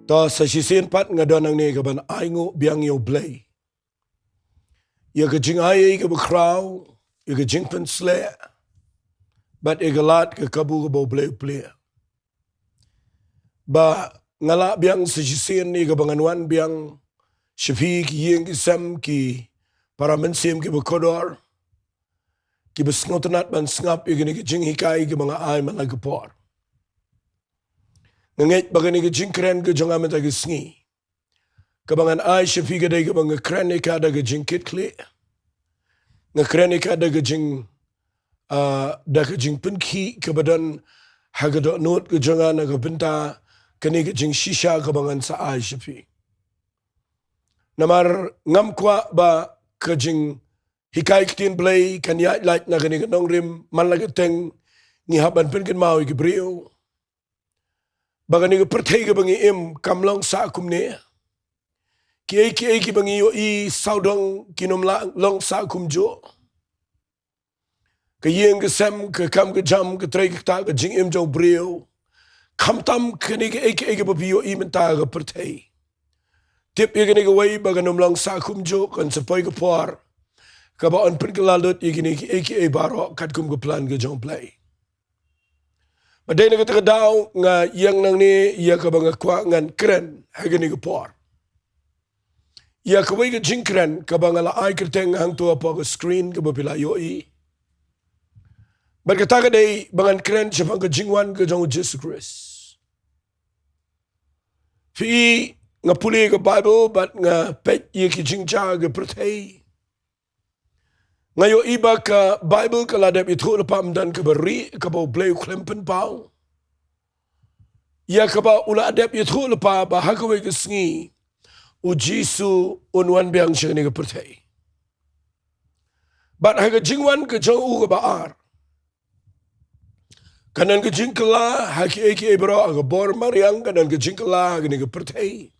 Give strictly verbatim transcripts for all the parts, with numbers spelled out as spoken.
To sa shisien pat nga don hangne ka ban ai nguh biang ïa U Blei ïa ka jingai ei kaba khraw, ïa ka jingpynsleh bad ïa ka lad ka kabu kaba U Blei u plie. Ba nga lah biang sa shisien ïa kaba ngan wan biang sha phi ki ïing ki sem, ki para mynsiem kiba kordor, kiba sngewtynnat ban sngap ïa kane ka jinghikai kaba nga ai man la ka por. Nga ngeit ba kane ka jingkren ka jong nga mynta ka sngi, kaba ngan ai sha phi ka dei kaba nga kren ïa ka da ka jingkitkhlieh. Nga kren ïa ka da ka jing, ah, da ka jingpynkhih kaba don ha ka dohnud ka jong nga na ka bynta kane ka jingshisha kaba ngan sa ai sha phi. Namar ngam kwah ba ka jinghikai ktien Blei kan ïaid lait na kane ka nongrim man la ka teng ngi hap ban pynkynmaw ïa ki briew ba kane ka pyrthei kaba ngi im kam long sah kumne. Kiei kiei kiba ngi ïohi sawdong kin ym lah long sah kumjuh. Ka ïing ka sem, ka kam ka jam, ka trei ka ktah, ka jingim jong u briew, khamtam kane kaei kaei kaba phi ïohi mynta ha ka pyrthei, tip ïa kane kawei ba kan ym long sah kumjuh, kan sa poi ka por kaba yn pynkylla lut ïa kine kiei kiei baroh katkum ka plan ka jong U Blei. Bad dei na kata ka daw nga ïeng nangne ïa kaba nga kwah ngan kren ha kane ka por, ïa kawei ka jingkren kaba nga la ai kyrteng hangto hapoh ka screen kaba phi la ïohi. Bad kata ka dei ba ngan kren shaphang ka jingwan ka jong U Jisu Khrist. Phi, nga pule ka Bible bad nga peit ïa ki jingjia ka pyrthei. Nga ïohi ba ka Bible ka la dep ïathuh lypa ym don kaba rieh kaba U Blei u khlem pynpaw ïa kaba u la dep ïathuh lypa ba ha kawei ka sngi U Jisu un wan biang sha kane ka pyrthei. Bad ha ka jingwan ka jong u kaba ar, kan don ka jingkylla ha kiei kiei baroh, ha ka bor mariang kan don ka jingkylla ha kane ka pyrthei.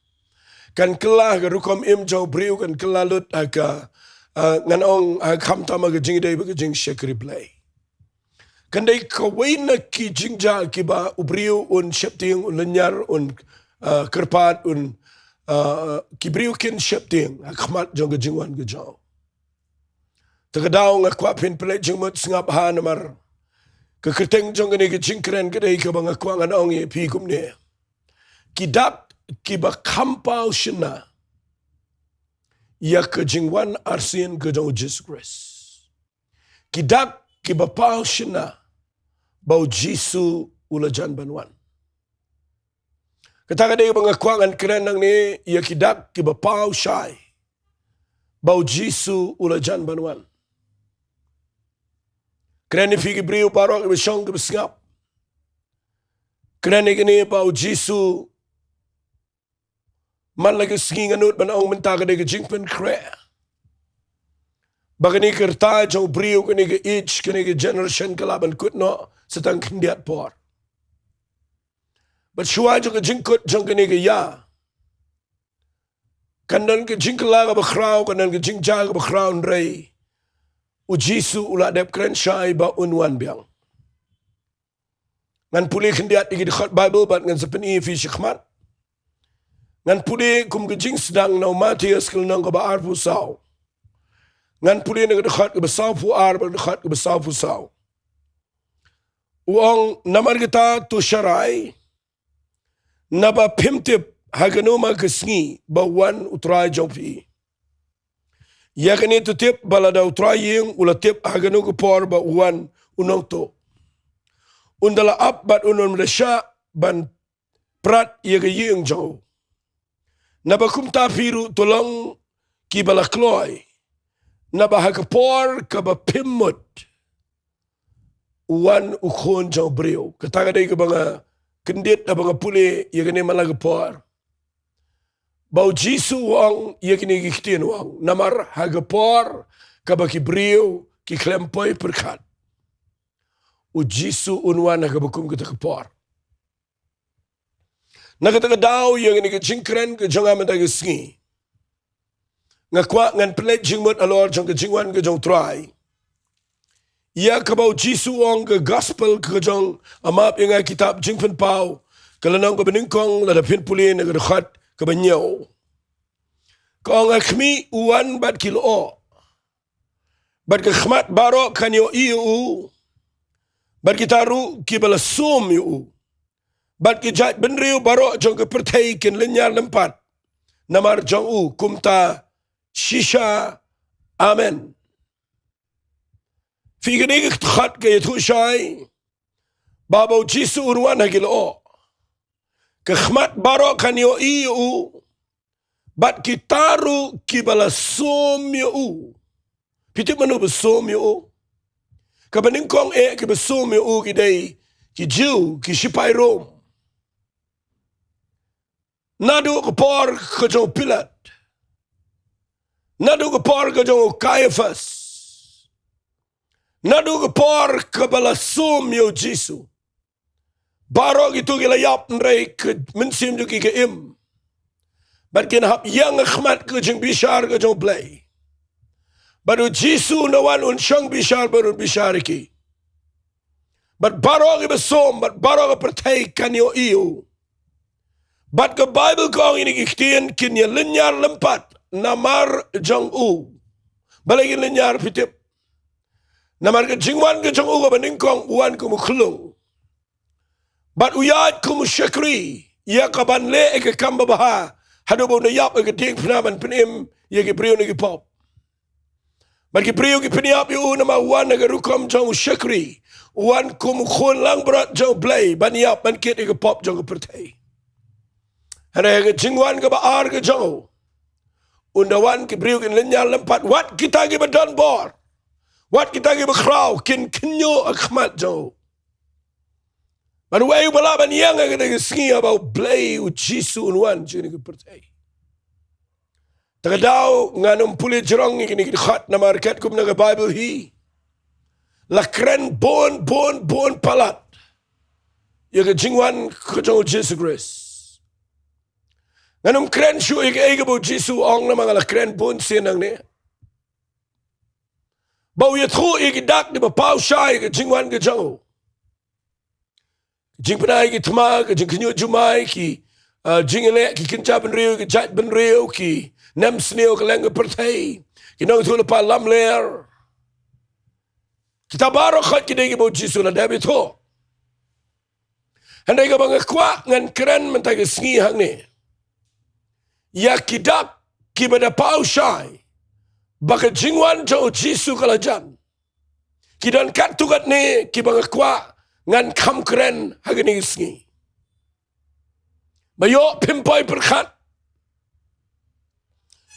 Kan kylla ha ka rukom im jong u briew, kan kylla lut ha ka, ah, ngan ong ha khamtam ha ka jingïadei bad ka jingshakri Blei. Kan dei kawei na ki jingjia kiba u briew un sheptieng, un lynñiar, un, ah, kyrpad, un, ah, ki briew kin sheptieng ha khmat jong ka jingwan ka jong u. Te ka daw nga kwah phin pynleit jingmut sngap ha namar ka kyrteng jong kane ka jingkren ka dei kaba nga kwah ngan ong ïa phi kumne: Ki dak kiba kham paw shynna ïa ka jingwan arsien ka jong U Jisu Khrist. Ki dak kiba paw shynna ba U Jisu u la jan ban wan. Kata ka dei ba nga kwah ngan kren nangne, ïa ki dak kiba paw shai ba U Jisu u la jan ban wan. Kren ïa phi ki briew baroh kiba shong kiba sngap. Kren ïa kine ba U Jisu man la ka sngi, nga nud ban ong mynta ka dei ka jingpynkhreh ba kane ka rta jong u briew, kane ka age, kane ka generation ka lah ban kut noh sa tang khyndiat por. Bad shuwa jong ka jingkut jong kane ka ïa, kan don ka jingkylla kaba khraw, kan don ka jingjia kaba khraw, hynrei U Jisu u la dep kren shai ba un wan biang. Ngan pule khyndiat ïa ki dkhot Bible bad ngan sa pyni ïa phi shakhmat. Ngan pule kum ka jingsdang na u Mathaios ka lynnong kaba arphew saw. Ngan pule na ka dkhot kaba sawphew ar bad ka dkhot kaba sawphew saw. U ong, namar kata to sharai, naba phim tip ha kano ma ka sngi ba wan U Trai jong phi. Ïa kane to tip ba lada U Trai ïing u la tip ha kano ka por ba u wan U Nongtuh, un da la ap bad un ym da shah ban prat ïa ka ïing jong u. Naba kumta phi ruh to long kiba la kloi, naba ha ka por kaba phim mut u wan U Khun jong u briew. Kata ka dei kaba nga kyndit haba nga pule ïa kane man la ka por, ba U Jisu u ong ïa kine ki ktien, u ong, namar ha ka por kaba ki briew ki khlem poi pyrkhat, U Jisu un wan ha kaba kum kata ka por. Na kata ka daw, ïa kane ka jingkren ka jong nga mynta ka sngi, nga kwah ngan pynleit jingmut halor jong ka jingwan ka jong U Trai, ïa kaba U Jisu u ong, ka gospel ka jong, ha map ïa nga, kitab Jingpynpaw, Ka lynnong kaba nyngkong, lada phin pule na ka dkhot kaba hynñiew. Ka ong, a khmih u wan bad ki lyoh, bad ka khmat baroh kan ïohi ïa u, bad kita ruh kiba la sum ïa u, bad ki jaitbynriew baroh jong ka pyrthei kin lynñiar lympat namar jong u. Kumta shisha. Amen. Phi, kane ka dkhot ka ïathuh shai ba haba u Jisu un wan ha ki lyoh, ka khmat baroh kan ïohi ïa u, bad kita ruh kiba la sum ïa u. Phi tip mano ba sum ïa u? Kaba nyngkong eh, kiba sum ïa u ki dei ki Jiw, ki shipai Rom. Naduh ka por ka jong u Pilat, naduh ka por ka jong u Kaiaphas, naduh ka por kaba la sum ïa u Jisu, baroh kito ki la ïap, hynrei ka mynsiem jong ki ka im, bad kin hap ïeng ha khmat ka jingbishar ka jong u Blei. Bad u Jisu un da wan un shong bishar bad un bishar ïa ki. Bad baroh kiba sum, bad baroh ka pyrthei kan ïohi ïa u. Bad ka Baibl ka ong, ïa kine ki ktien kin ïa lynñiar lympat namar jong u. Balei kin lynñiar, phi tip? Namar ka jingwan ka jong u kaba nyngkong, u wan kum u khyllung, bad u ïaid kum u shakri ïa kaban leh ïa ka kam babha, haduh ba un da ïap ha ka diengphna ban pynim ïa ki briew na ki pop. Bad ki briew ki pynïap ïa u namar u wan ha ka rukom jong u shakri. U wan kum u khun langbrot jong u Blei ban ïap, ban kit ïa ka pop jong ka pyrthei. Hynrei ha ka jingwan kaba ar ka jong u, un da wan, ki briew kin lynñiar lympat, wat kita kiba don bor, wat kita kiba khraw kin kynñiuh ha khmat jong u. Bad uei uba lah ban ïeng ha kata ka sngi haba u Blei u Jisu un wan sha kane ka pyrthei? Ta ka daw ngan ym pule jrong ïa kine ki dkhot namar katkum na ka Baibl hi la kren bun bun bun palat ïa ka jingwan ka jong u Jisu Khrist. Ngan ym kren shuh ïa kaei kaba u Jisu u ong namar nga la kren bun sien nangne. Ba u ïathuh ïa ki dak kiba paw shai ïa ka jingwan ka jong u. Ka jingpynai ki thma, ka jingkynñiuh jumai, ki, ah, jingïaleh ki kynja bynriew, ki jaitbynriew, ki nemsniew kylleng ka pyrthei, ki nongïathuhlypa lamler. Kita baroh khoit ki dei kiba u Jisu u la dep ïathuh. Hynrei kaba nga kwah ngan kren mynta ka sngi hangne, ïa ki dak kiba da paw shai ba ka jingwan jong u Jisu ka la jan. Ki don katto katne kiba nga kwah ngan kham kren ha kane ka sngi. Ba ïoh phim poi pyrkhat,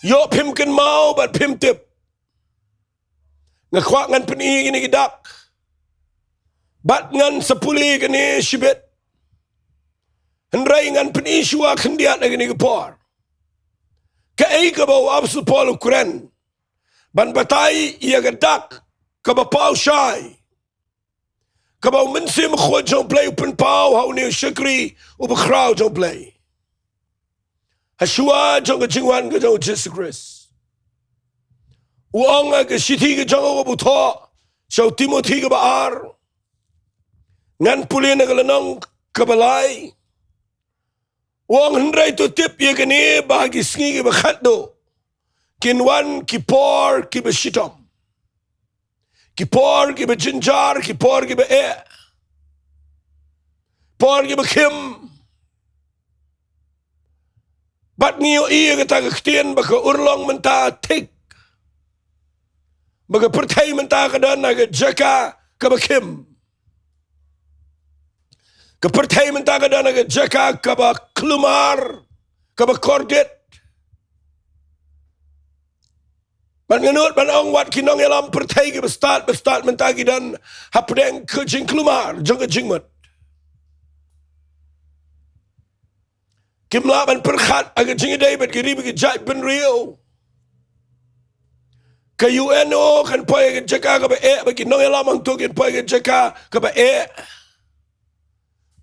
ïoh phim kynmaw bad phim tip. Nga kwah ngan pyni ïa kine ki dak bad ngan sa pule ïa kine shibit. Hynrei ngan pyni shuwa khyndiat ha kane ka por kaei kaba u Apostol Paul u kren ban batai ïa ka dak kaba paw shai, kaba u Mynsiem Bakhuid jong u Blei u pynpaw ha une u shakri uba khraw jong u Blei. Ha shuwa jong ka jingwan ka jong u Jisu Khrist, u ong ha ka shithi ka jong u kaba u thoh sha u Timothi kaba ar, ngan pule na ka lynnong kaba lai. U ong, hynrei to tip ïa kane ba ha ki sngi kiba khatduh kin wan ki por kiba shitom, ki por kiba jynjar, ki por kiba eh, por kiba khim. Bad ngi ïohi ïa kata ka ktien ba ka urlong mynta thik, ba ka pyrthei mynta ka don ha ka jaka kaba khim. Ka pyrthei mynta ka don ha ka jaka kaba khlumar, kaba kordit. Bad nga nud ban ong, wat ki nongïalam pyrthei kiba stad ba stad mynta ki don hapdeng ka jingkhlumar jong ka jingmut. Kim lah ban pyrkhat ha ka jingïadei bad ki ri bad ki jaitbynriew. Ka U N O kan poi ha ka jaka kaba eh, bad ki nongïalam hangto kin poi ha ka jaka kaba eh,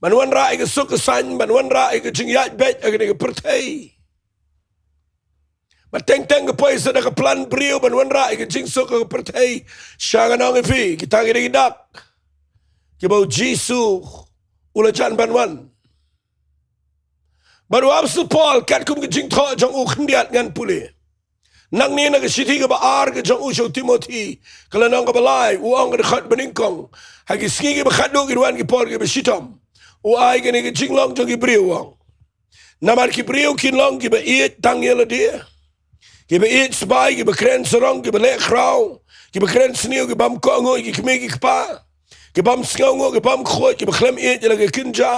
ban wanrah ïa ka suk ka saiñ, ban wanrah ïa ka jingïaid beit ha kane ka pyrthei. Bad teng teng ka poi sa da ka plan briew ban wanrah ïa ka jingsuk ka pyrthei. Sha ngan ong ïa phi, kita ki dei ki dak kiba u Jisu u la jan ban wan. Bad u Apostol Paul, katkum ka jingthoh jong u khyndiat ngan pule. Nangne na ka shithi kaba ar ka jong u sha u Timothi, ka lynnong kaba lai, u ong ka dkhot banyngkong. Ha ki sngi kiba khatduh kin wan ki por kiba shitom. U ai kane ka jinglong jong ki briew u ong. Namar ki briew kin long kiba ïeit tang ïa lade. Kiba ïeit sbai, kiba kren sarong, kiba leh khraw, kiba kren sniew, kibym kohnguh ïa ki kmie ki kpa, kibym sngewnguh, kibym khuid, kiba khlem ïeit ïa la ka kynja,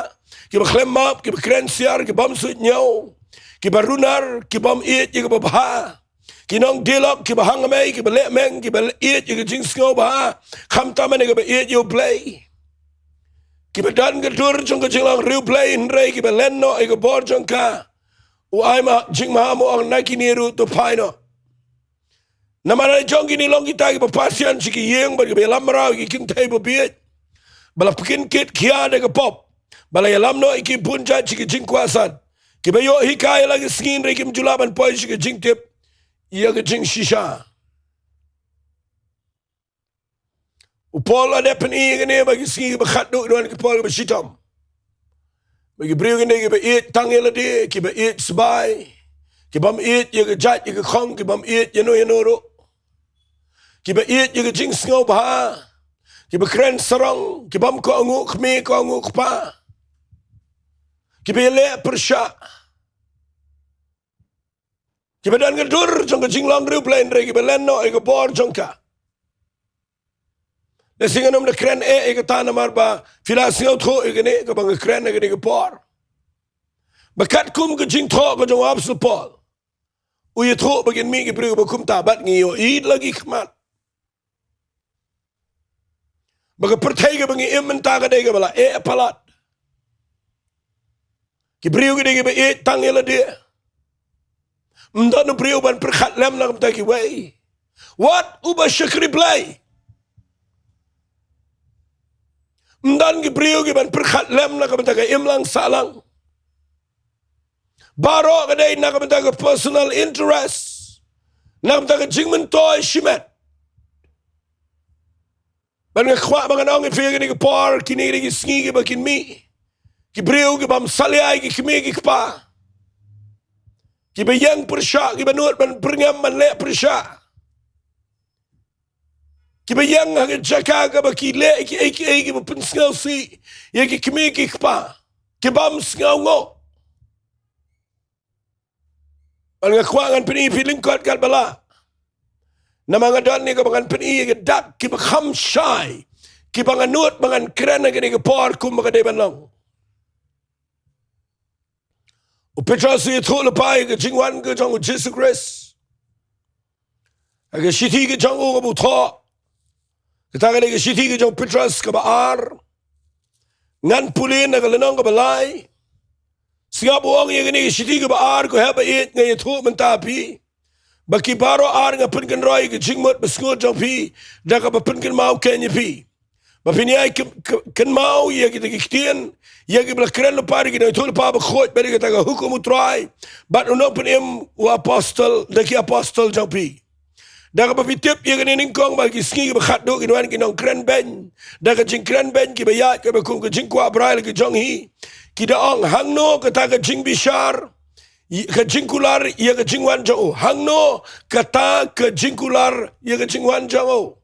kiba khlem map, kiba kren siar, kibym suidñiew, kiba runar, kibym ïeit ïa kaba bha, ki nongdie lok, kiba hangamei, kiba lehmeng, kiba ïeit ïa ka jingsngewbha, khamtam ïa kaba ïeit ïa U Blei. Kiba don ka dur jong ka jinglong riewblei, hynrei kiba len noh ïa ka bor jong ka. U ai ma jingmaham, u ong na kine ruh to phai noh. Namar la jong kine long kita kiba pasian sha ki ïing bad kiba ïalam mraw ïa ki kynthei babieit, ba la pynkyndit khia da ka pop, ba la ïalam noh ïa ki bun jait sha ki jingkwah san, kiba ïoh hikai ïa la ka sngi, hynrei kim ju lah ban poi sha ka jingtip ïa ka jingshisha. U Paul u la dep pyni ïa kane ba ki sngi kiba khatduh kin wan ki por kiba shitom. Ba ki briew kine kiba ïeit tang ïa lade, kiba ïeit sbai, kibym ïeit ïa ka jait ïa ka khong, kibym ïeit ïano ïano ruh, kiba ïeit ïa ka jingsngewbha, kiba kren sarong, kibym kohnguh kmie kohnguh kpa, kiba ïaleh pyrshah, kiba don ka dur jong ka jinglong riewblei, hynrei kiba len noh ïa ka bor jong ka. Lehse ngan ym da kren eh ïa kata namar ba phi la sngewthuh ïa kane kaba nga kren ha kane ka por. Ba katkum ka jingthoh ka jong u Apostol Paul, u ïathuh ba kin mih ki briew ba kumta, bad ngi ïohi da la ki khmat ba ka pyrthei kaba ngi im mynta ka dei kaba la eh palat. Ki briew ki dei kiba ïeit tang ïa lade. Ym don u briew ban pyrkhat lem na ka bynta kiwei, wat uba shakri Blei. Ym don ki briew ki ban pyrkhat lem na ka bynta ka imlang sahlang. Baroh ka dei na ka bynta ka personal interest, na ka bynta ka jingmyntoi shimet. Bad nga kwah ba ngan ong ïa phi ha kane ka por, kine ki dei ki sngi kiba kin mih. Ki briew kibym salia ïa ki kmie ki kpa, kiba ïeng pyrshah, kiba nud ban pyrngem ban leh pyrshah, kiba ïeng ha ka jaka kaba ki leh kiei kiei kiba pynsngewsih ïa ki kmie ki kpa, kibym sngewnguh. Bad nga kwah ngan pyni ïa phi lyngkot katba lah. Namar nga don ïa kaba ngan pyni ïa ka dak kiba kham shai, kiba nga nud ba ngan kren ha kane ka por kumba ka dei ban long. U Petros u ïathuh lypa ïa ka jingwan ka jong u Jisu Khrist ha ka shithi ka jong u kaba u thoh. Kata ka dei ka shithi ka jong u Petros kaba ar. Ngan pule na ka lynnong kaba lai. Sngap, u ong ïa kane ka shithi kaba ar, ko heh ba ïeit, nga ïathuh mynta ha phi ba ki baroh ar nga pynkynroi ïa ka jingmut ba sngewthuh jong phi da kaba pynkynmaw keiñ ïa phi, ba phin ïai kyn-, kyn-, kynmaw ïa kita ki ktien, ïa kiba la kren lypa da ki nongïathuhlypa bakhuid, ba dei kata ka hukum u Trai bad u nongpynim u apostol, da ki apostol jong phi. Da kaba phi tip ïa kane nyngkong ba ki sngi kiba khatduh kin wan ki nongkren beiñ da ka jingkren beiñ kiba ïaid kaba kum ka jingkwah brai la ki jong hi. Ki da ong, hangno kata ka jingbishar, ka jingkular ïa ka jingwan jong u? Hangno kata ka jingkular ïa ka jingwan jong u?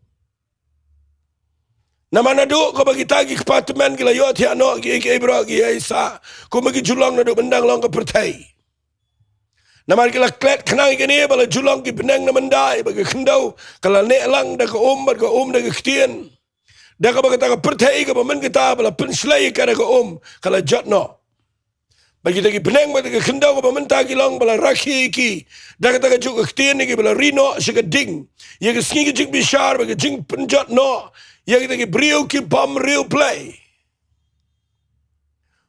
Namar naduh kaba kita ki kpa tymmen ki la ïohthiah noh kiei kiei baroh ki ïai sah, kumba ki ju long naduh ba dang long ka pyrthei. Namar ki la klet khnang ïa kane ba la ju long ki bneng na myndai, ba ka khyndew ka la neh lang da ka um bad ka um da ka ktien. Da kaba kata ka pyrthei kaba mynta kata ba la pynshlei ïa ka da ka um ka la jot noh. Bad kita ki bneng bad ka khyndew kaba mynta ki long ba la rakhe ïa ki da kata ka juk ka ktien, ïa kiba la ri noh sha ka ding ïa ka sngi ka jingbishar bad ka jingpynjot noh ïa kita ki briew kibym riewblei.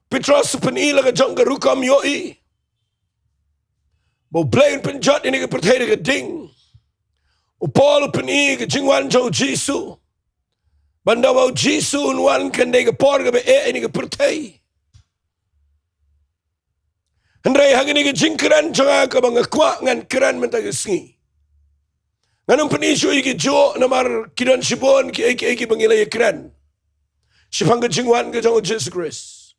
Petros u pyni la ka jong ka rukom ïohi ba U Blei un pynjot ïa kane ka pyrthei da ka ding. U Paul u pyni ka jingwan jong u Jisu, ban da ba u Jisu un wan kan dei ka por kaba eh ïa kane ka pyrthei. Hynrei ha kane ka jingkren jong nga kaba nga kwah ngan kren mynta ka sngi, ngan ym pyni shuh ïa ki juh namar ki don shibun kiei kiei kiba ngi la ïakren shaphang ka jingwan ka jong u Jisu Khrist.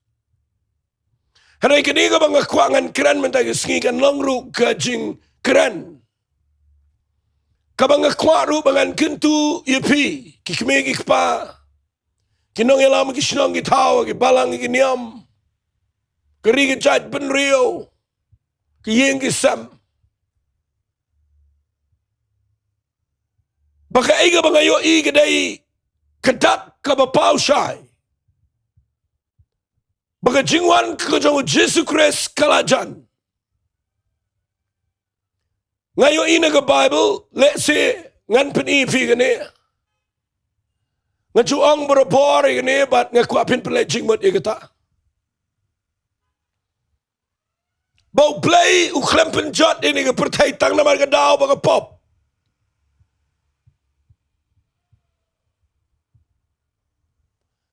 Hynrei kane kaba nga kwah ngan kren mynta ka sngi kan long ruh ka jingkren kaba nga kwah ruh ba ngan kyntu ïa phi, ki kmie ki kpa, ki nongïalam ki shnong ki thaw, ki balang ki niam, ka ri ka jaitbynriew, ki ïing ki sem. Ba kaei kaba nga ïohi ka dei ka dak kaba paw shai ba ka jingwan ka jong u Jisu Khrist ka la jan. Nga ïohi na ka Baibl, lehse ngan pyni ïa phi kane. Nga ju ong barabor ïa kane bad nga kwah phin pynleit jingmut ïa kata. Ba U Blei u khlem pynjot ïa kane ka pyrthei tang namar ka daw bad ka pop.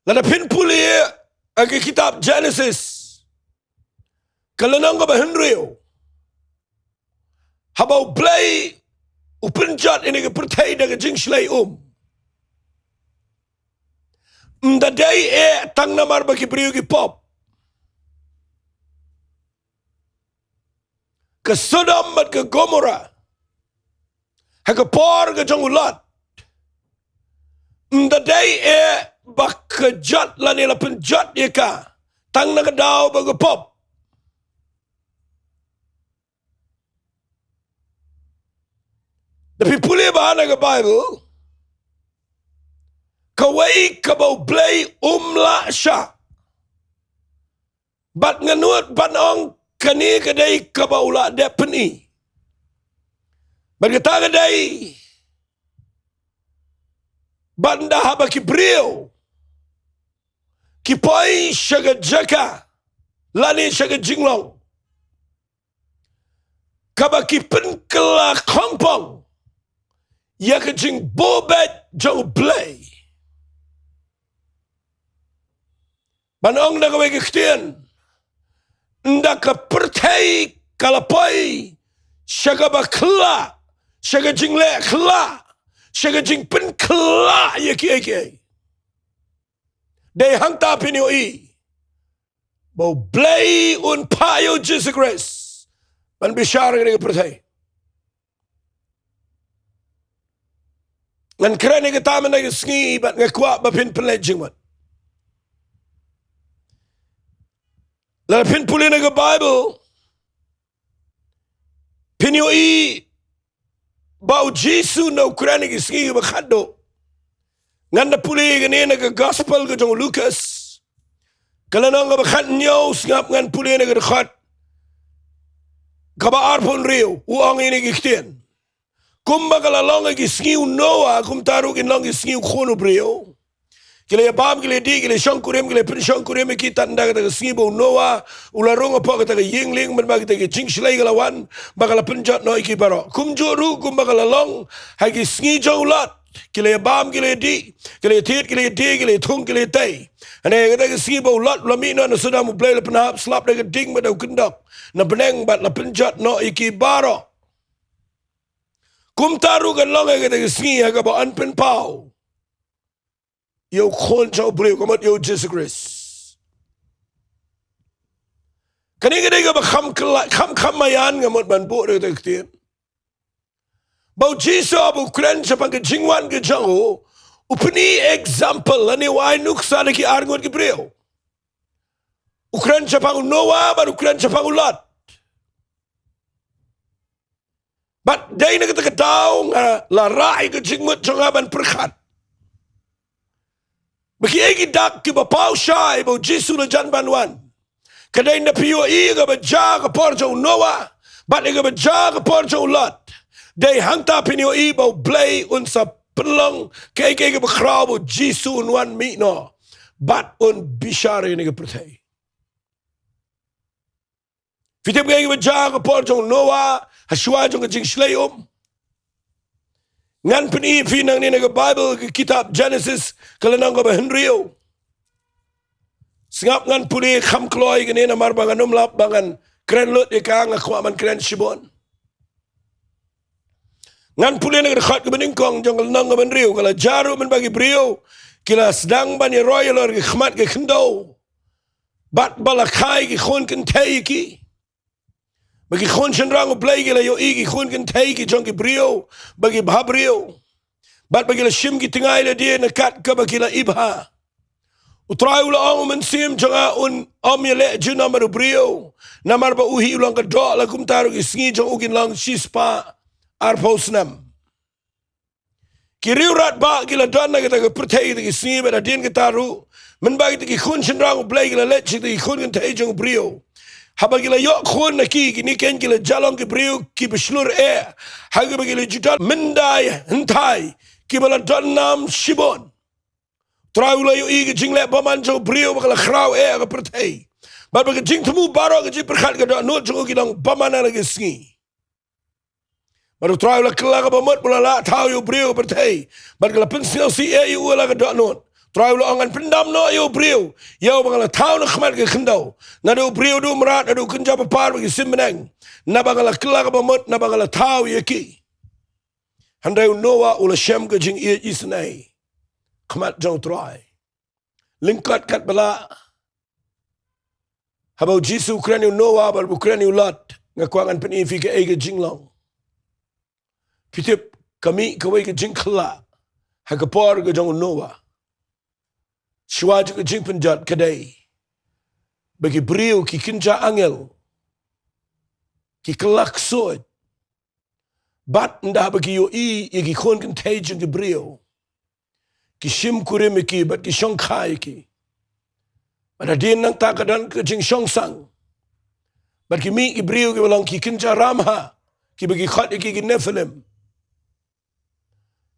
Lada phin pule ha ka kitab Genesis, ka lynnong kaba hynriew, haba U Blei u pynjot ïa kane ka pyrthei da ka jingshlei um, ym da dei eh tang namar ba ki briew ki pop. Ka Sodom bad ka Gomorrah ha ka por ka jong u Lot, ym da dei eh ba ka jot lane la pynjot ïa ka tang na ka daw bad ka pop. Da phi pule bha na ka Baibl, kawei kaba U Blei um lah shah. Bad nga nud ban ong kane ka dei kaba u la dep pyni. Bad kata ka dei ban da haba ki briew ki poi sha ka jaka lane sha ka jinglong kaba ki pynkylla khongpong ïa ka jingbuh beit jong U Blei. Ban ong da kawei ka ktien, ynda ka pyrthei ka la poi sha kaba khyllah, sha ka jingleh khyllah, sha ka jingpynkylla ïa kiei kiei, dei hangta phin ïohi ba U Blei un phah ïa u Jisu Khrist ban bishar ïa kane ka pyrthei. Ngan kren ïa kata mynta ka sngi bad nga kwah ba phin pynleit jingmut. Lada phin pule na ka Baibl, phin ïohi ba u Jisu, ynda u kren ha ki sngi kiba khatduh, ngan da pule ïa kane na ka Gospel ka jong u Lukas, ka lynnong kaba khathynñiew, sngap ngan pule na ka dkhot kaba arphew hynriew, u ong ïa kine ki ktien. Kumba ka la long ha ki sngi u Noah, kumta ruh kin long ki sngi u Khun u briew. Ki la ïabam, ki la ïadih, ki la shongkurim, ki la pynshongkurim ïa ki, tad ynda kata ka sngi ba u Noah u la rung hapoh kata ka ïing lieng, mynba kata ka jingshlei ka la wan, ba ka la pynjot noh ïa ki baroh. Kumjuh ruh kumba ka la long ha ki sngi jong u Lot. Ki la ïabam, ki la ïadih, ki la ïathied, ki la ïadei, ki la ïathung, ki la ïatei. Hynrei kata ka sngi ba u Lot u la mih noh na Sodom, U Blei u la pynhap slap da ka ding bad da u kyndok na bneng bad la pynjot noh ïa ki baroh. Kumta ruh kan long ha kata ka sngi ha kaba yn pynpaw ïa u Khun jong u briew, ka mut ïa u Jisu Khrist. Kane ka dei kaba kham kylla-, kham, kham maïan, nga mut ban buh da kata ka ktien. Ba u Jisu haba u kren shaphang ka jingwan ka jong u, u pyni example lane u ai nuksa da ki arngut ki briew. U kren shaphang u Noah bad u kren shaphang u Lot. Bad dei na kata ka daw nga la rah ïa ka jingmut jong nga ban pyrkhat ba kiei ki dak kiba paw shai ba u Jisu u la jan ban wan. Ka dei ynda phi ïohi ïa kaba jia ha ka por jong u Noah bad ïa kaba jia ha ka por jong u Lot, dei hangta phin ïohi ba U Blei un sa pynlong kaei kaei kaba khraw ba u Jisu un wan mih noh bad un bishar ïa kane ka pyrthei. Phi tip kaei kaba jia ha ka por jong u Noah, ha shuwa jong ka jingshlei um? Ngan pyni ïa phi nangne na ka Baibl, ka kitab Genesis, ka lynnong kaba hynriew. Sngap ngan pule kham kloi ïa kane namar ba ngan ym lap ba ngan kren lut ïa ka, nga kwah ban kren shibun. Ngan pule na ka dkhot kaba nyngkong jong ka lynnong kaba hynriew, ka la jia ruh mynba ki briew ki la sdang ban ïaroi halor ki khmat ki khyndew. Bad ba la kha ïa ki khun kynthei ïa ki. Ba ki khun shynrang U Blei ki la ïohi ki khun kynthei ki jong ki briew, ba ki bhabriew. Bad ba ki la shim ki tngai lade na kat kaba ki la ibha. U Trai u la ong, U Mynsiem jong nga un ym ïaleh junom bad u briew. Namar ba u hi u long ka doh, la kumta ruh ki sngi jong u kin long shispah arphew snem. Ki riewrangbah ki la don ha kata ka pyrthei kita ki sngi, bad hadien kata ruh, mynba kita ki khun shynrang U Blei ki la leit sha kita ki khun kynthei jong u briew. Haba ki la ïoh khun na ki, kine keiñ ki la ïalong ki briew kiba shlur eh. Ha kaba ki la ju don myndai hynthai, kiba la don nam shibun. Trai u la ïohi ka jingleh bymman jong u briew ba ka la khraw eh ha ka pyrthei. Bad ba ka jingthmu baroh ka jingpyrkhat ka dohnud jong u ki long bymman ha la ki sngi. Bad u Trai u la kylla ka bamut ba u la lah thaw ïa u briew ha ka pyrthei. Bad ka la pynsngewsih eh ïa u ha la ka dohnud. Trai u la ong, ngan pyndam noh ïa u briew, ïa uba nga la thaw na khmat ka khyndew. Naduh u briew haduh u mrad, haduh u kynja bapar bad ki sim bneng. Naba nga la kylla ka bamut, naba nga la thaw ïa ki. Hynrei u Noah u la shem ka jingïeit isynei khmat jong u Trai. Lyngkot katba lah, haba u Jisu u kren ïa u Noah bad u kren ïa u Lot, nga kwah ngan pyni ïa phi kaei ka jinglong. Phi tip, ka mih kawei ka jingkylla ha ka por ka jong u Noah. Shuwa jong ka jingpynjot ka dei ba ki briew, ki kynja angel, ki kylla ksuid. Bad ynda ba ki ïohi ïa ki khun kynthei jong ki briew, ki shim kurim ïa ki bad ki shongkha ïa ki. Bad hadien nangta ka don ka jingshongsang. Bad ki mih ki briew kiba long ki kynja ramhah, kiba ki khot ïa ki ki Nephilim.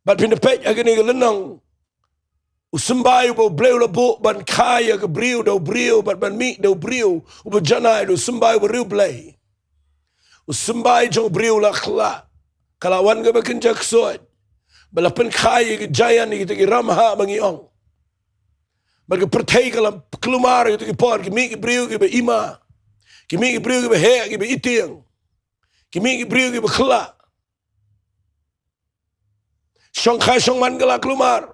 Bad phin da peit ha kane ka lynnong, u symbai uba U Blei u la buh ban kha ïa ka briew da u briew, bad ban mih da u briew uba janai, da u symbai uba riewblei. U symbai jong u briew u la kylla, ka la wan kaba kynja ksuid, ba la pynkha ïa ka giant, ïa kita ki ramhah ba ngi ong. Bad ka pyrthei ka la kulmar ïa kita ki por, ki mih ki briew kiba ima, ki mih ki briew kiba heh, kiba itieng, ki mih ki briew kiba kylla. Shongkha shongman ka la kulmar.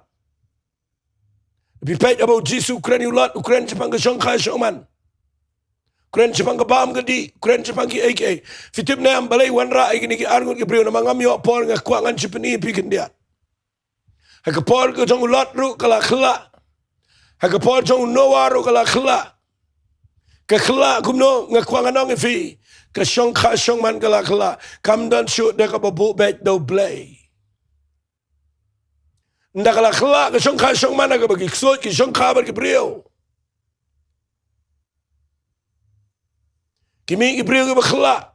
Phi peit haba u Jisu u kren ïa u Lot, u kren shaphang ka shongkha shongman. U kren shaphang ka bam ka dih, u kren shaphang kiei kiei. Phi tip ne em balei wanrah ïa kine ki arngut ki briew? Namar ngam ïoh por, nga kwah ngan shu pyni ïa phi khyndiat. Ha ka por ka jong u Lot ruh ka la kylla. Ha ka por jong u Noah ruh ka la kylla. Ka kylla kumno? Nga kwah ngan ong ïa phi. Ka shongkha shongman ka la kylla. Kam don shuh da kaba buh beit da U Blei. Ynda ka la kylla ka shongkha shongman, ha kaba ki ksuid ki shongkha bad ki briew, ki mih ki briew kiba kylla.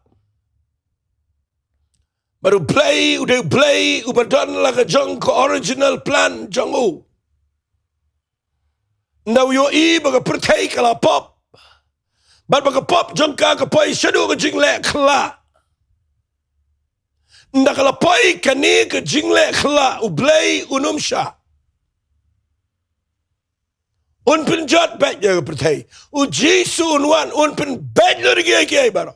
Bad U Blei u dei U Blei uba don la ka jong ka original plan jong u. Ynda u ïohi ba ka pyrthei ka la pop, bad ba ka pop jong ka ka poi shaduh ka jingleh kylla. Ynda ka la poi kane ka jingleh kylla, U Blei un ym shah. Un pynjot beit ïa ka pyrthei. U Jisu un wan, un pynbeit lut ïa kiei kiei baroh.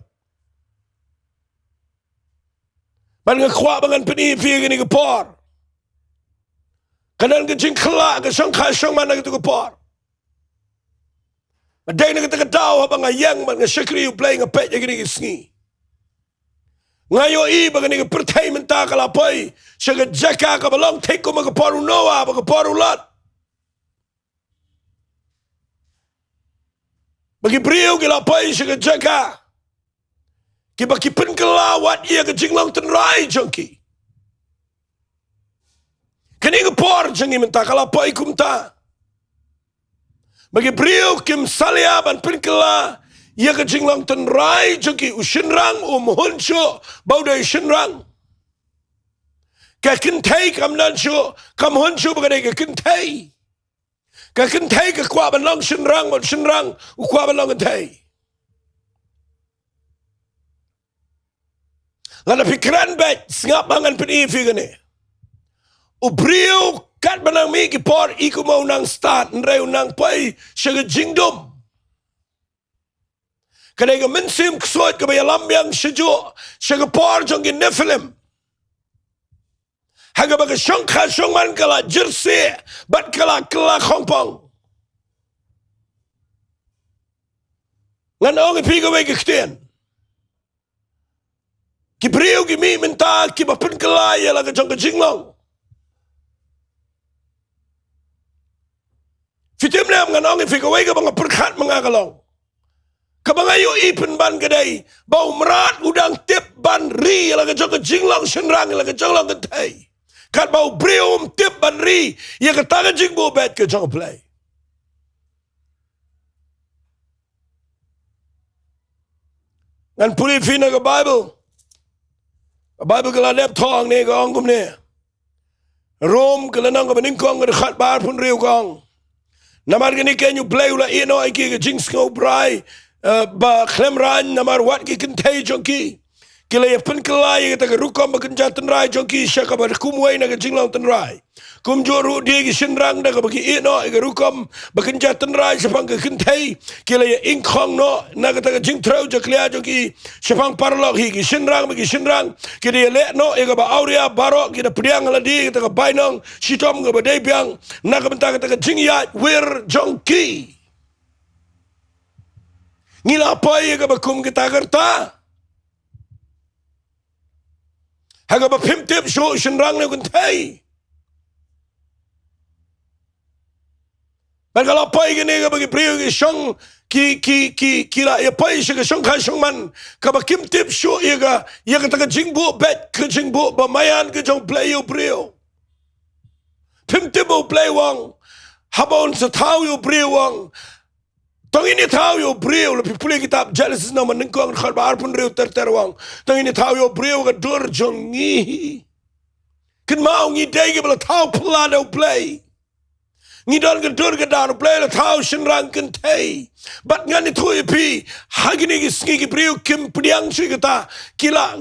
Bad nga kwah ba ngan pyni ïa phi ha kane ka por. Ka don ka jingkylla ka shongkha shongman ha kata ka por. Nga dei na kata ka daw haba nga ïeng bad nga shakri U Blei, nga peit ïa kine ki sngi. Nga ïohi ba kane ka pyrthei mynta ka la poi sha ka jaka kaba long thik kum ha ka por u Noah bad ka por u Lot. Ba ki briew ki la poi sha ka jaka kiba ki pynkylla wat ïa ka jinglong tynrai jong ki. Kane ka por jong ngi mynta ka la poi kumta. Ba ki briew kim salia ban pynkylla ïa ka jinglong tynrai jong ki. U shynrang um hun shuh ba u dei shynrang. Ka kynthei kam don shuh, kam hun shuh ba ka dei ka kynthei. Ka kynthei ka kwah ban long shynrang, bad u shynrang u kwah ban long kynthei. Lada phi kren beit, sngap ba ngan pyni ïa phi kane. U briew katba nang mih ki por i kumba u nang stad, hynrei u nang poi sha ka jingdum. Ka dei ka mynsiem ksuid kaba ïalam biang shajuh sha ka por jong ki Nephilim. Ha kaba ka shongkha shongman ka la jyrsieh bad ka la kylla khongpong. Ngan ong ïa phi kawei ka ktien. Ki briew ki mih mynta kiba pynkylla ïa la ka jong ka jinglong. Phi tip ne em, ngan ong ïa phi kawei kaba nga pyrkhat ma nga ka long, kaba nga ïohi pynban ka dei ba u mrad u dang tip ban ri ïa la ka jong ka jinglong shynrang, ïa la ka jinglong kynthei. Katba u briew um tip ban ri ïa kata ka jingbuh beit ka jong U Blei. Ngan pule ïa phi na ka Baibl. Ka Baibl ka la dep thoh hangne, ka ong kumne. Rom ka lynnong kaba nyngkong, ka dkhot ba arphew hynriew, ka ong: Namar kane keiñ U Blei u la ïehnoh ïa ki ka jingsngewbha, eh, ba khlem raiñ, namar wat ki kynthei jong ki ki la ïa pynkylla ïa kata ka rukom ba kynja tynrai jong ki sha kaba kumwei na ka jinglong tynrai. Kumjuh ruh de ki shynrang, da kaba ki ïehnoh ïa ka rukom ba kynja tynrai shaphang ka kynthei, ki la ïa ingkhong noh na kata ka jingtrew jakhlia jong ki shaphang paralok hi. Ki shynrang, ba ki shynrang ki da ïaleh noh ïa kaba awria, baroh ki da pdiang ha lade ïa kata ka bainong shitom kaba dei biang, na ka bynta kata ka jingïaid wir jong ki. Ngi la poi ïa kaba kum kata ka rta ha kaba phim tip shuh shynrang ne kynthei. Bad ka la poi kane kaba ki briew ki shong, ki, ki, ki, ki la ïa poi sha ka shongkha shongman kaba kim tip shuh ïa ka, ïa kata ka jingbuh beit, ka jingbuh ba maïan ka jong U Blei ïa u briew. Phim tip ba U Blei u ong, haba un sa thaw ïa u briew u ong, to ngin ïa thaw ïa u briew. La phi pule kitab Jenesis lynnong ba nyngkong, dkhot ba arphew hynriew ter ter, u ong, to ngin ïa thaw ïa u briew ha ka dur jong ngi. Kynmaw, ngi dei kiba la thaw phylla da U Blei. Ngi don ka dur ka dar, U Blei u la thaw shynrang kynthei. Bad ngan ïathuh ïa phi, ha kine ki sngi ki briew kim pdiang shuh ïa kata, ki la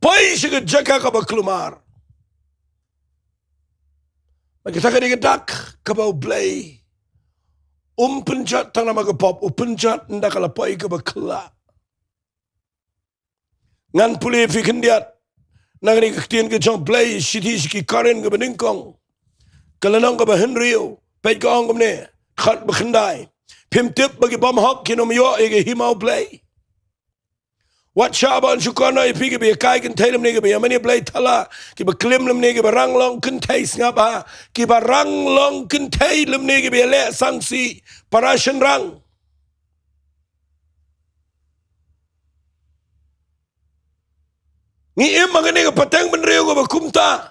poi sha ka jaka kaba kulmar. Bad kata ka dei ka dak kaba U Blei um pynjot tang namar ka pop, u pynjot ynda ka la poi kaba khyllah. Ngan pule ïa phi khyndiat na kane ka ktien ka jong U Blei, shithi sha ki Korinth kaba nyngkong, ka lynnong kaba hynriew, peit, ka ong kumne, dkhot ba khyndai: Phim tip ba ki bymhok kin ym ïoh ïa ka hima U Blei? Wat shah ban shu kynnoh ïa phi kiba ïakai kynthei lymne kiba ïa mane blei thala, kiba klim lymne kiba rang long kynthei, sngap ha, kiba rang long kynthei lymne kiba ïaleh sangsi para shynrang. Ngi im ha kane ka pateng bynriew kaba kumta,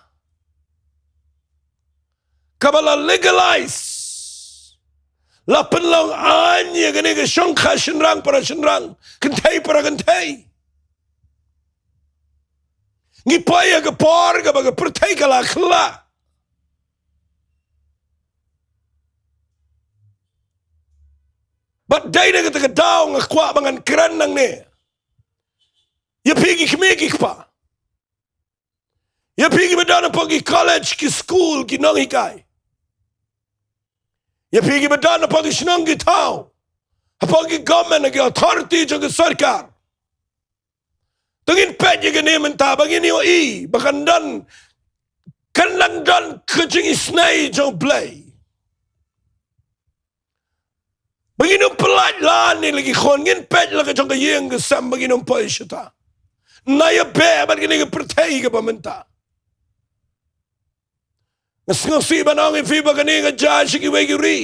kaba la legalize, la pynlong aiñ ïa kane ka shongkha shynrang para shynrang, kynthei para kynthei. Ngi poi ha ka por kaba ka pyrthei ka la khyllah. Bad dei na kata ka daw nga kwah ba ngan kren nangne ïa phi ki kmie ki kpa, ïa phi kiba don hapoh ki college, ki skul, ki nonghikai, ïa phi kiba don hapoh ki shnong ki thaw, hapoh ki government, ki authority jong ka sorkar. To ngin peit ïa kane mynta, ba ngin ïohi ba kan don, kan nang don ka jingisynei jong U Blei. Ba ngin ym pyllait lad ïa la ki khun, ngin peit la ka jong ka ïing ka sem, ba ngin ym poi shata. Nai ïa beh bad kane ka pyrthei kaba mynta. Nga sngewsih ban ong ïa phi ba kane ka jia sha kiwei ki ri,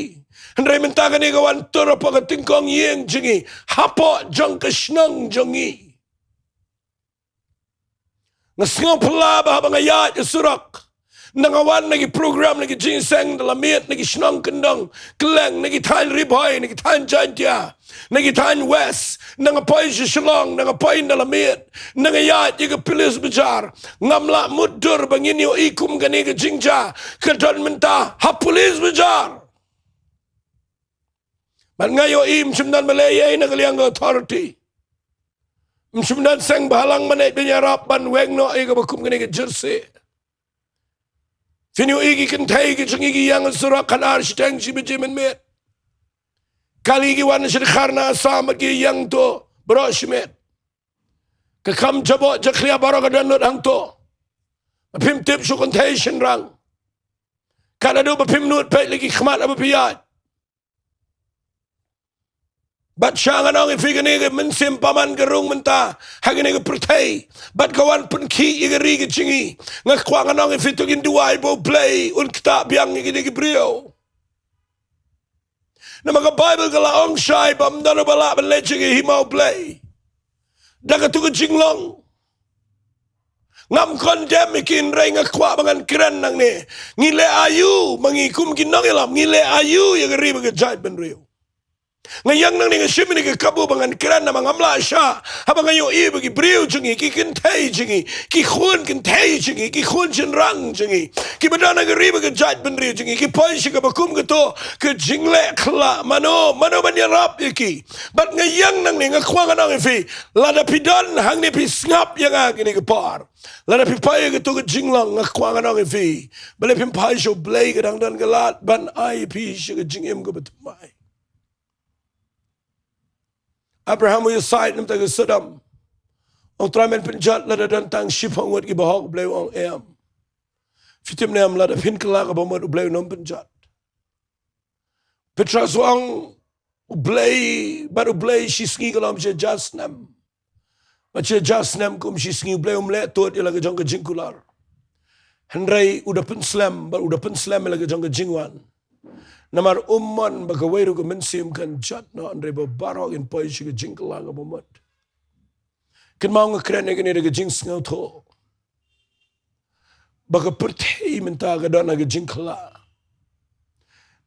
hynrei mynta kane ka wan tur hapoh ka tyngkong ïing jong ngi, hapoh jong ka shnong jong ngi. Nga sngew phylla ba haba nga ïaid ha surok, nda nga wan na ki program, na ki jingïaseng, da la miet na ki shnong kyndong kylleng, na ki thaiñ Ri Bhoi, na ki thaiñ Jaintia, na ki thaiñ West, nda nga poi sha Shillong, nda nga poi nda la miet, nda nga ïaid ïa ka Police Bazar, ngam lah mutdur ba ngin ïohi kum kane ka jingjia ka don mynta ha Police Bazar. Bad nga ïohi ym shym don ba leh ei ei na ka liang ka authority. Ym shym don seng bhalang ban ïarap ban weng noh ïa kaba kum kane ka jersey. Phin ïohi ki kynthei ki jong ngi ki ïeng ha surok khatar shiteng shi baje mynmiet. Kali ki wan sha Dkhar na Assam ki ïeng to baroh shi miet. Ka kam jaboh jakhlia baroh ka don lut hangto. Phim tip shuh kynthei shynrang. Ka naduh ba phim nud, peit la ki khmat haba phi ïaid. Bad sha ngan ong ïa phi kane ka mynsiem bymman ka rung mynta ha kane ka pyrthei. Bad ka wan pynkhih ïa ka ri ka jong ngi. Nga kwah ngan ong ïa phi to ngin duwai ba U Blei un ktah biang ïa kine ki briew. Namar ka Baibl ka la ong shai ba ym don uba lah ban leit sha ka hima U Blei da katu ka jinglong. Ngam condemn ïa ki, hynrei nga kwah ba ngan kren nangne. Ngi leh aïu ma ngi kum ki nongïalam, ngi leh aïu ïa ka ri bad ka jaitbynriew? Nga ïeng nangne, nga shim ïa kane ka kabu ba ngan kren namar ngam lah shah. Haba nga ïohi ba ki briew jong ngi, ki kynthei jong ngi, ki khun kynthei jong ngi, ki khun shynrang jong ngi, kiba don ha ka ri bad ka jaitbynriew jong ngi ki poi sha kaba kum kato ka jingleh khlah, mano, mano ban ïarap ïa ki? Bad nga ïeng nangne, nga kwah ngan ong ïa phi, lada phi don hangne, phi sngap ïa nga kane ka por. Lada phi poi ha kato ka jinglong, nga kwah ngan ong ïa phi, balei phim phai sha U Blei? Ka dang don ka lad ban ai ïa phi sha ka jingim kaba thymmai. Abraham u ïasaid na ka bynta ka Sodom. Ong, Trai, men pynjot lada don tang shiphew ngut kiba hok? U Blei u ong, em. Phi tip ne em, lada phin kylla ka bamut, U Blei un ym pynjot. Petros u ong, U Blei, bad U Blei shisngi ka long shi hajar snem. Bad shi hajar snem kum shisngi. U Blei um leh tud ïa la ka jong ka jingkular. Hynrei u da pynslem, bad u da pynslem ïa la ka jong ka jingwan. Namar um mon ba kawei ruh ka mynsiem kan jot noh, hynrei ba baroh kin poi sha ka jingkylla ka bamut. Kynmaw, nga kren ïa kane da ka jingsngewthuh ba ka pyrthei mynta ka don ha ka jingkylla.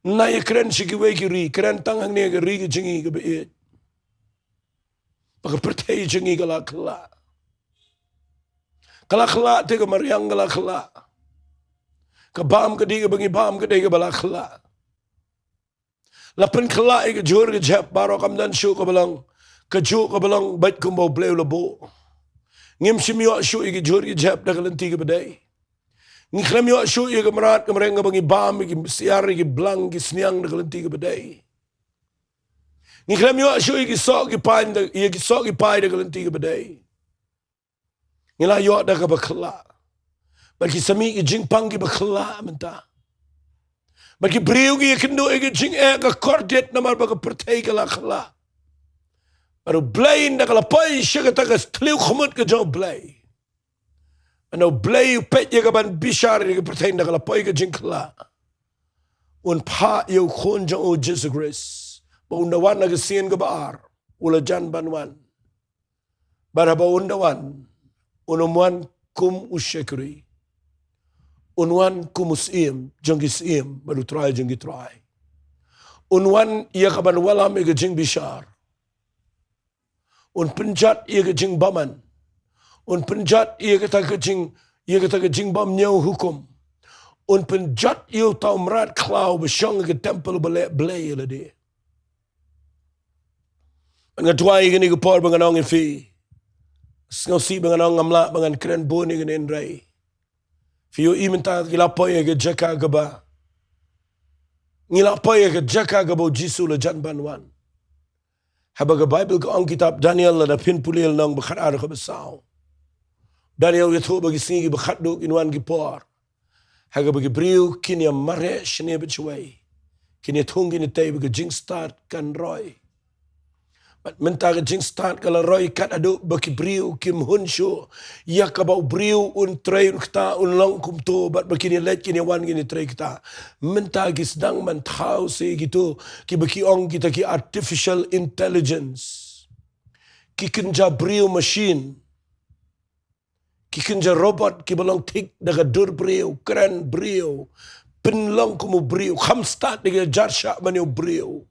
Nga ïakren sha kiwei ki ri, kren tang hangne ha ka ri ka jong ngi kaba ïeit, ba ka pyrthei jong ngi ka la kylla. Ka la kylla, te ka mariang ka la kylla. Ka bam ka dei kaba ngi bam ka dei kaba la kylla. La pynkylla ïa ka jhur ka jhep baroh, kam don shuh kaba long, ka juh kaba long beit kumba U Blei u la buh. Ngim shym ïoh shuh ïa ka jhur ka jhep da ka lynti kaba dei. Ngi khlem ïoh shuh ïa ka mrad ka mreng kaba ngi bam, ïa ki siar, ïa ki blang, ki sniang da ka lynti kaba dei. Ngi khlem ïoh shuh ïa ki soh ki pai da, ïa ki soh ki pai da ka lynti kaba dei. Ngi la ïoh da kaba kylla. Bad ki sa mih ki jingpang kiba kylla mynta. Bad ki briew ki ïakynduh ïa ki jingeh ka kordit namar ba ka pyrthei ka la kylla. Bad U Blei ynda ka la poi sha kata ka thliew khmut ka jong U Blei, ynda U Blei u peit ïa ka ban bishar ïa ka pyrthei ynda ka la poi ka jingkylla, un phah ïa U Khun jong u Jisu Khrist ba un da wan ha ka sien kaba ar, u la jan ban wan. Bad haba un da wan, un ym wan kum u shakri. Un wan kum u Syiem jong ki syiem bad u Trai jong ki trai. Un wan ïa ka ban wallam ïa ka jingbishar. Un pynjot ïa ka jingbymman. Un pynjot ïa kata ka jing, ïa kata ka jingbymñiew hukum. Un pynjot ïa uta u mrad khlaw ba shong ha ka templ ba leh blei ïa lade. Nga duwai ïa kane ka por ba ngan ong ïa phi. Sngewsih ba ngan ong, ngam lah ba ngan kren bun ïa kane, hynrei phi ïohi mynta ngi la poi ha ka jaka kaba, ngi la poi ha ka jaka kaba u Jisu u la jan ban wan. Haba ka Baibl ka ong, kitab Daniel, lada phin pule lynnong ba khatar, kaba saw, Daniel u ïathuh ba ki sngi kiba khatduh kin wan ki por ha kaba ki briew kin ïa mareh shane bad shawei, kin ïa thung kin ïa tei, ba ka jingstad kan roi. Bad mynta ka jingstad ka la roi kat haduh ba ki briew kim hun shuh ïa kaba u briew un trei, un ktah, un long kumto, bad ba kin ïa leit, kin ïa wan, kin ïa trei ktah. Mynta ki sdang ban thaw sa ïa kito kiba ki ong kita ki artificial intelligence, ki kynja briew machine, ki kynja robot kiba long thik da ka dur briew, kren briew, pynlong kum u briew, kham stad da ka jar shah ban ïa u briew.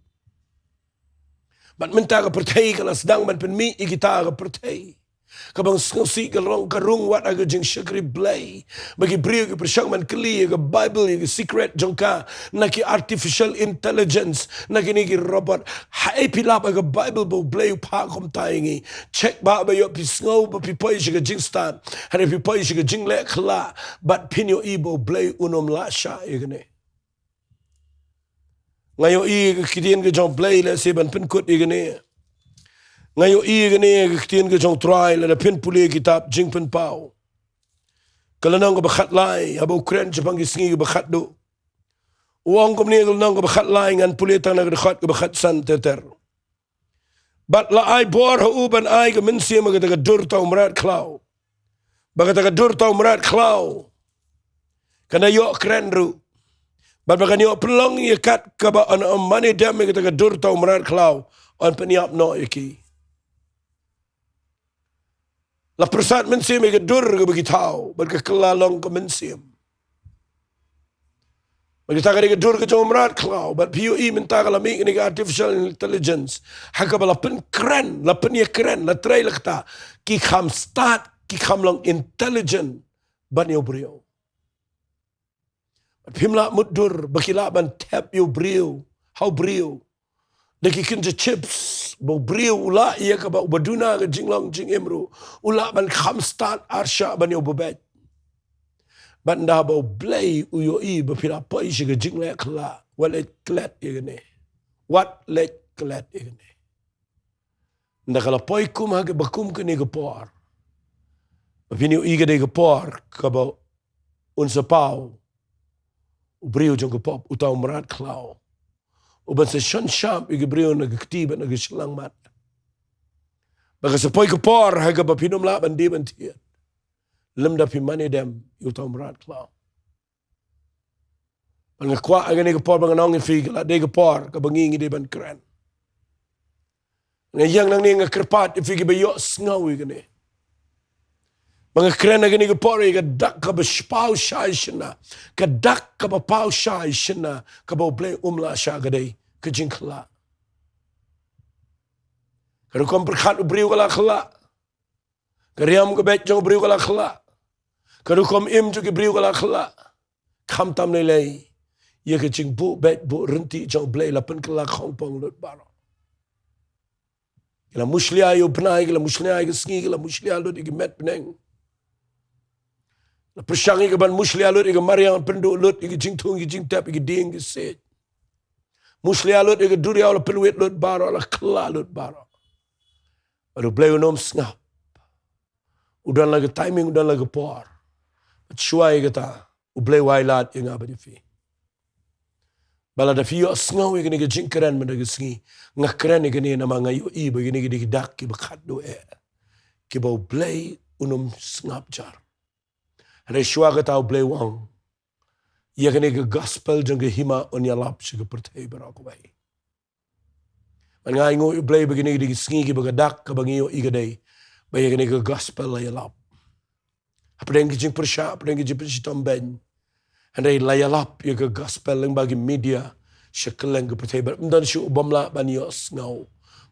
Bad mynta ka pyrthei ka la sdang ban pynmih ïa kita, ka pyrthei kaba nga sngewsih ka long ka rung wat ha ka jingshakri Blei. Ba ki briew ki pyrshang ban kylli ïa ka Baibl, ïa ka secret jong ka na ki artificial intelligence, na kine ki robot. Haei phi lap ha ka Baibl ba u Blei u phah kumta ïa ngi? Check ba, ba ïoh phi sngew ba phi poi sha ka jingstad, hynrei phi poi sha ka jingleh khlah, bad phin ïohi ba u Blei un ym lah shah ïa kane. Nga ïohi ka ktien ka jong u Blei, lehse ban pynkut ïa kane. Nga ïohi ïa kane ka ktien ka jong u Trai, lada phin pule kitab Jingpynpaw, ka lynnong kaba khatlai, haba u kren shaphang ki sngi kiba khatduh. U ong kumne, ka lynnong kaba khatlai, ngan pule tang na ka dkhot kaba khatsan ter ter. Bad la ai bor ha u ban ai ka mynsiem ha kata ka dur tau mrad khlaw. Ba kata ka dur tau mrad khlaw kan da ïoh kren ruh. Bad ba kan ïoh pynlong ïa kat kaba yn ym mane dem ïa kata ka dur tau mrad khlaw, yn pynïap noh ïa ki. La pyrsad mynsiem ïa ka dur kaba ki thaw, bad ka kylla long ka mynsiem. Bad kata ka dei ka dur ka jong u mrad khlaw, bad phi ïohi mynta ka la mih kane ka artificial intelligence. Ha kaba la pynkren, la pynïakren, la trei la kata, ki kham stad, ki kham long intelligent ban ïa u briew. Bad phim lah mutdur ba ki lah ban thep ïa u briew, ha u briew, da ki kynja chips, ba u briew u lah ïa kaba, uba duna ka jinglong jingim ruh, u lah ban kham stad arshah ban ïa u babeit. Bad ynda ba U Blei u ïohi ba phi la poi sha ka jingleh khlad, wat leit klet ïa kane. Wat leit klet ïa kane. Ynda ka la poi kum ha kaba kum kane ka por, ba phin ïohi ka dei ka por kaba un sa paw u briew jong ka pop, uta u mrad khlaw, uban sa shon shap ïa ki briew na ka kti bad na ka shyllangmat. Ba ka sa poi ka por ha kaba phin ym lah ban die ban thied lymda phi mane dem ïa uta u mrad khlaw. Ba nga kwah ha kane ka por ba ngan ong ïa phi, ka la dei ka por kaba ngi ngi dei ban kren. Nga ïeng nangne nga kyrpad ïa phi kiba ïohsngew ïa kane, ba nga kren ha kane ka por ïa ka dak kaba paw shai shynna, ka dak kaba paw shai shynna kaba U Blei um lah shah, ka dei ka jingkhlad. Ka rukom pyrkhat u briew ka la khlad. Ka riam ka beit jong u briew ka la khlad. Ka rukom im jong ki briew ka la khlad. Khamtam lei lei ïa ka jingbuh beit buh ryntih jong U Blei la pynkylla khongpong lut baroh. Ki la mushlia ïa u bnai, ki la mushlia ïa ka sngi, ki la mushlia lut ïa ki met bneng. La pyrshang ïa ka ban mushlia lut ïa ka mariang, pynduh lut ïa ka jingthung, ïa ka jingtep, ïa ka dieng, ïa ka siej. Mushlia lut ïa ka duriaw, la pynwit lut baroh, la khlad lut baroh. Bad U Blei un ym sngap. U don la ka timing, u don la ka por. Bad shuwa ïa kata, U Blei u ailad ïa nga bad ïa phi. Ba lada phi ïohsngew ïa kane ka jingkren mynta ka sngi, nga kren ïa kane namar nga ïohi ba kine ki dei ki dak kiba khatduh eh, kiba U Blei un ym sngap jar. Hynrei shuwa kata U Blei u ong, ïa kane ka gospel jong ka hima un ïalap sha ka pyrthei baroh kawei. Bad nga ainguh ïa U Blei ba kine ki dei ki sngi kiba ka dak kaba ngi ïohi ka dei ba ïa kane ka gospel la ïalap. Hapdeng ki jingpyrshah, hapdeng ki jingpynshitom beiñ, hynrei la ïalap ïa ka gospel lyngba ki media sha kylleng ka pyrthei. Bad ym don shuh u bym lah ban ïohsngew.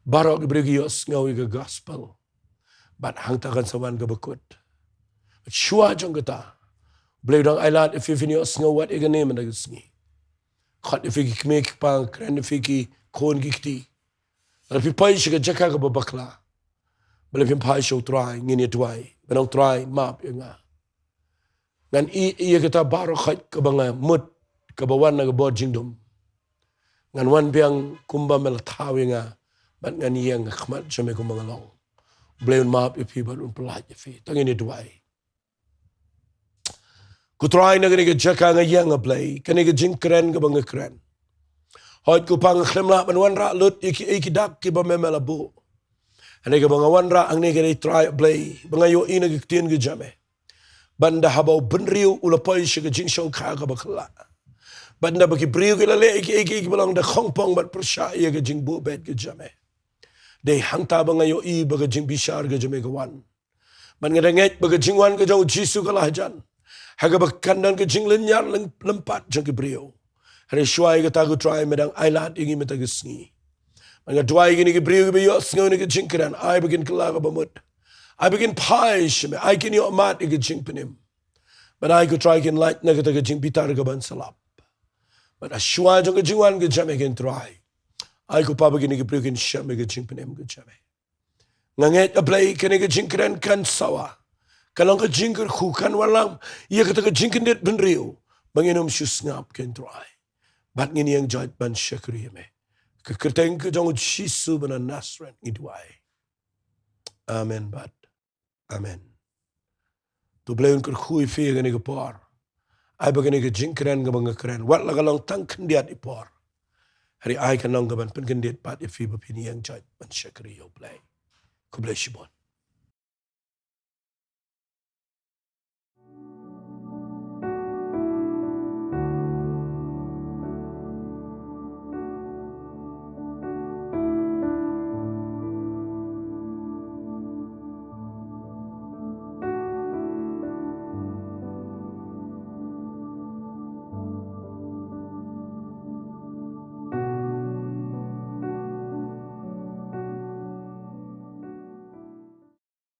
Baroh ki briew ki ïohsngew ïa ka gospel. Bad hangta kan sa wan kaba kut. Bad shuwa jong kata, U Blei u dang ailad ïa phi, phin ïohsngew wat ïa kane mynta ka sngi. Khot ïa phi ki kmie ki kpa, kren ïa phi ki khun ki kti. Lada phi poi sha ka jaka kaba bakla, ba lada phim phai sha U Trai, ngin ïa duwai, ban ong, Trai, map ïa nga. Ngan ïeh ïa kata baroh khoit kaba nga mut, kaba wan na ka bor jingdum. Ngan wan biang kumba me la thaw ïa nga, bad ngan ïeng ha khmat jong me kumba nga long. U Blei un map ïa phi bad un pyllait ïa phi. To ngin ïa duwai. Ko Trai, na kane ka jaka nga ïeng, A Blei, kane ka jingkren kaba nga kren, hoid ko Pa nga khlem lah ban wanrah lut ïa ki, ïa ki dak kiba me, me la buh. Hynrei kaba nga wanrah hangne ka dei, Trai A Blei, ba nga ïohi na ka ktien ka jong me, ba ynda haba u bynriew u la poi sha ka jingshongkha kaba khlad, ba ynda ba ki briew ki la leh ïa ki, ïa ki, ïa kiba long da khongpong bad pyrshah ïa ka jingbuh beit ka jong me, dei hangta ba nga ïohi ba ka jingbishar ka jong me ka wan. Bad nga da ngeit ba ka jingwan ka jong U Jisu ka la hajan, ha kaba kan don ka jinglynñiar lym-, lympat jong ki briew. Hynrei shuwa ïa kata, ko Trai, me dang ailad ïa ngi mynta ka sngi. Bad nga duwai ïa kine ki briew kiba ïohsngew ïa kane ka jingkren, ai ba kin kylla kaba mut. Ai ba kin phai sha me, ai kin ïoh mad ïa ka jingpynim. Bad ai, ko Trai, kin lait na kata ka jingbitar kaban sa lap. Bad ha shuwa jong ka jingwan ka jong me, ko Trai, ai, ko Pa, ba kine ki briew kin shem ïa ka jingpynim ka jong me. Nga ngeit, A Blei, kane ka jingkren kan sawa, kan long ka jingkyrkhu, kan wanlam ïa kata ka jingkyndit bynriew ba ngin ym shu sngap, ko Trai. Bad ngin ïeng joit ban shakri ïa me. Ka kyrteng ka jong U Jisu ba na Nasareth ngi duwai. Amen bad amen. To U Blei un kyrkhu ïa phi ha kane ka por. Ai ba kane ka jingkren kaba nga kren, wat la ka long tang khyndiat i por, Hynrei ai ka nong ka ban pynkyndit pat ïa phi ba phin ïeng joit ban shakri ïa U Blei. Khublei shibun.